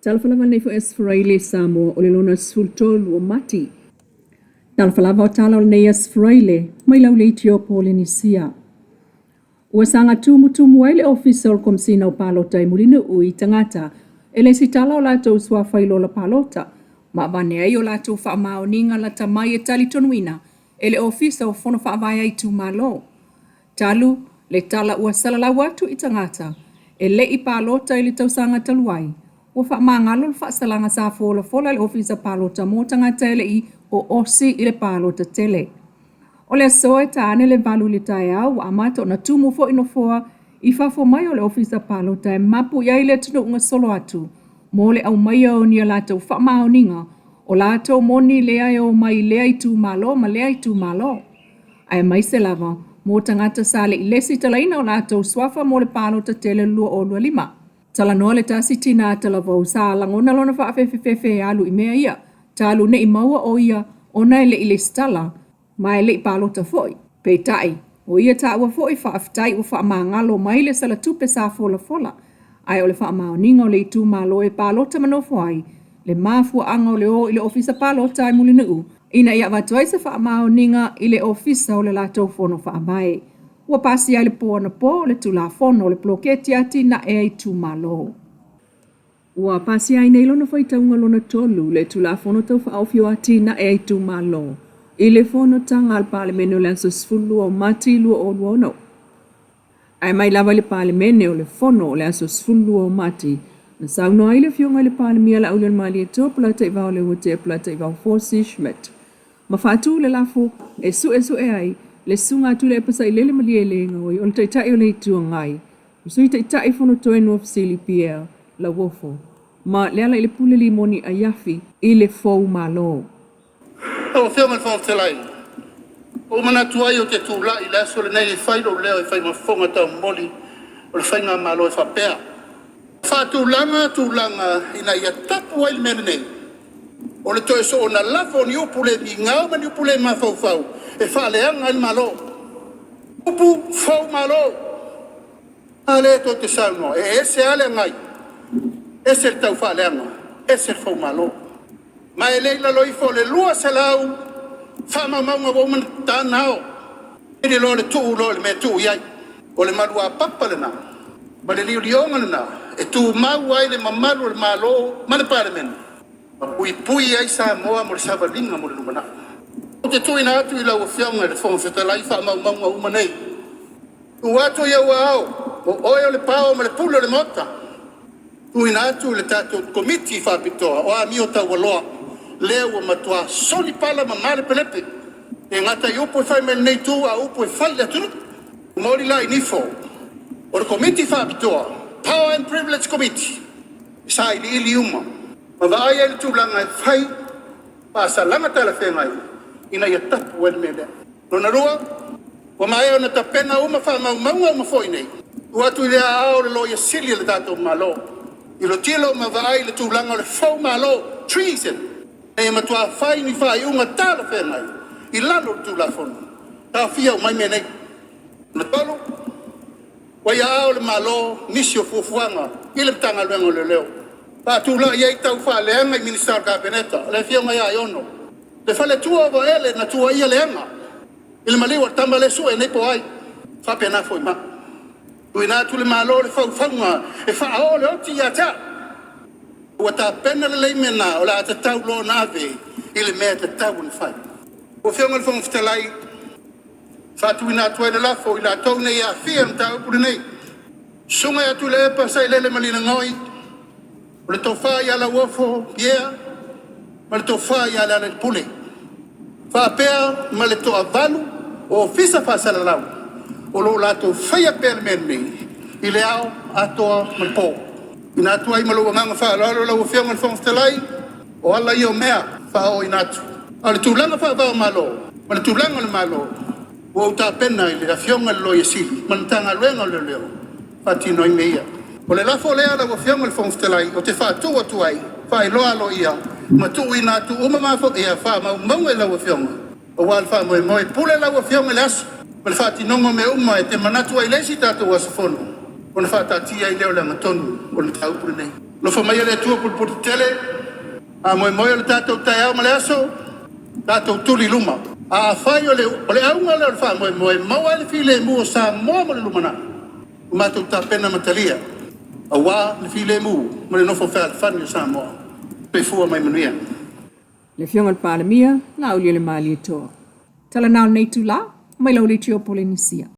Talofa lava lenei foi Aso Faraile Samoa o le lona 13 o Mati. Talofa lava o tala o lenei Aso Faraile mai lau leitio Polenisia. Ua saga tumutumu ai le Ofisa o le Komesina o Palota i Mulinuu i tagata e lesitala o latou suafa i lola palota ma avane ai o latou faamaoniga lata mai e talitonuina e le Ofisa o Fono Faavae a Itumalo. Talu le tala ua salalau atu i tagata e le i palota i le tausaga talu ai, ua faamagalo le faasalaga sa folafola e le Ofisa Palota mo tagata e le i oosi i le palota tele. O le aso e ta ane le 8 i le taeao ua amata ona tumu foi nofoa i fafo mai o le Ofisa Palota e mapu i ai le atunuu gasolo atu mo le aumaia o ni a latou faamaoniga o latou moni lea e omai i lea itumalo ma lea itumalo, aemaise lava mo tagata sa le i lesitalaina o latou suafa mo le palota tele 2025. Talanoa le tasi tinā talavou sa lagona lona faafefefefe e alu i mea ia, talu ne i maua o ia ona e le i lesitala ma e le i palota foi. Peitai, o ia taua foi faafetai ua faamagalo mai le salatupe sa folafola, ae o le faamaoniga o le itumalo e palota ma nofo ai, le mafuaaga o le o i le ofisa palota i Mulinuu ina ia avatu ai se faamaoniga i le ofisa o le latou fono faavae. Ua pasia ai le po anapo le Tulafono o le Poloketi Atinae a Itumalo. Ua pasia ai nei lona faitauga lona tolu le Tulafono Tau Faaofi o Atinae a Itumalo i le fonotaga a le Palemene o le aso 12 o Mati 2026. Ae mai lava i le Palemene o le Fono o le aso 12 o Mati, na saunoa ai le Afioga i le Palemia Laaulialemalietoa Polataivao Leuatea Polataivao Fosi Schmidt ma faatu le lafo e suesue ai le Susuga a Tuilaepa Sailele Malielegaoi o le Taitai o le Itu Agai, le Sui Taitai Fonotoe Nuafesili Pierre Lauofo ma Lealailepule Limoni Aiafi i le fou Malo. Lau Afioga i le Fofoga Fetalai, ua ou manatu ai ou te tulai i le aso lenei e fai lou leo e fai ma fofoga taumoli o le Faigamalo e faapea, Faatulaga tulaga ina ia tapu ai le mea lenei o le toe soona lafo o ni upu le migao ma ni upu le mafaufau e faaleaga ai le Malo. Upu fou Malo. A lea tou te saunoa, e ese lava le agai, ese le taufaaleaga, ese le fou Malo. Ma e le i lalo ifo o le 200 faamaumauga ua uma ona ao. Pili loa le tuu loa i le mea e tuu i ai. O le maluapapa lena ma le liolioga lena e tumau ai le mamalu o le Malo ma le Palemene ma puipui ai Samoa mo le savaliga mo le lumanai. Ou te tuuina atu i lau Afioga i le Fofoga Fetalai faamaumauga uma nei. Tuu atu i ou aao, o oe o le pao ma le pule o le Maota. Tuuina atu i le tatou Komiti Faapitoa o Amio Taualoa lea ua matua soli pala ma malepelepe, e gata i upu e fai mai lenei itu a o upu e fai i le atunuu. Momoli la i nifo o le Komiti Faapitoa, Power and Privilege Committee, e sailiili uma ma vaai ai le tulaga e fai faasalaga talafeagai ina ia tapu ai le mea lea. Lona lua, ua maea ona tapena uma faamaumauga uma foi nei, tuu atu i le aao o le Loia Sili a le tatou Malo, tilotilo ma vaai i le tulaga o le fou Malo, treason, ina ia matua fai ni faaiuga talafeagai i lalo o le Tulafono, taofia uma ai mea nei. Lona tolu, ua i aao o le Malo nisi o fuafuaga i le Matagaluega o Leoleo, faatulai ai taufaaleaga i Minisita o le Kapeneta, le Afioga ia Aiono, Le faletua o Vaele na tuuaia leaga i le maliu o le tama lea sue nei po o ai. Faapena foi ma tuuina atu le Malo le faufauga e faaoo le oti ia te au. Ua tapena lelei mea na o le a tatau loa ona ave i le mea e tatau ona fai. Lau Afioga i le Fofoga Fetalai, e faatuina atu ai le lafo i latou nei e aafia i le mataupu lenei, Susuga ia Tuilaepa Sailele Malielegaoi, O le tofa ia Lauofo Pierre ma le tofa ia Lealailepule, faapea ma le toavalu o Ofisa Faasalalau o lo o latou faia pea le mea lenei i le ao atoa ma le po. Tuuina atu ai ma lou agaga faaaloalo lau Afioga i le Fofoga Fetalai, o ala ia o mea faaooina atu. A o le tulaga faava-o-Malo ma le tulaga o le Malo, ua ou tapena i le Afioga i le Loia Sili ma le Matagaluega o Leoleo faatino ai mea ia. O le lafo lea lau Afioga i le Fofoga Fetalai ou te faatu atu ai, faailoa aloaia ma tuuina atu uma faamaumauga i lau Afioga aua le faamoemoe. Pule lau Afioga i le aso ma le faatinoga o mea uma e te manatu ai i le isi tatou aso Fono. Ona faataatia ai lea o le agatonu o le mataupu lenei. Alofa maia le Atua pulepuletetele, faamoemoe o le tatou taeao ma le aso, tatou tuli i luma. Afai o le auga lea o le faamoemoe e maua ai le filemu o Samoa mo le lumanai, ua matou tapena ma talia aua le filemu ma le nofo fealofani o Samoa. Soifua ma ia manuia. Le Afioga i le Palemia, Laaulialemalietoa. Tala na o lenei itula, mai lau leitio Polenisia.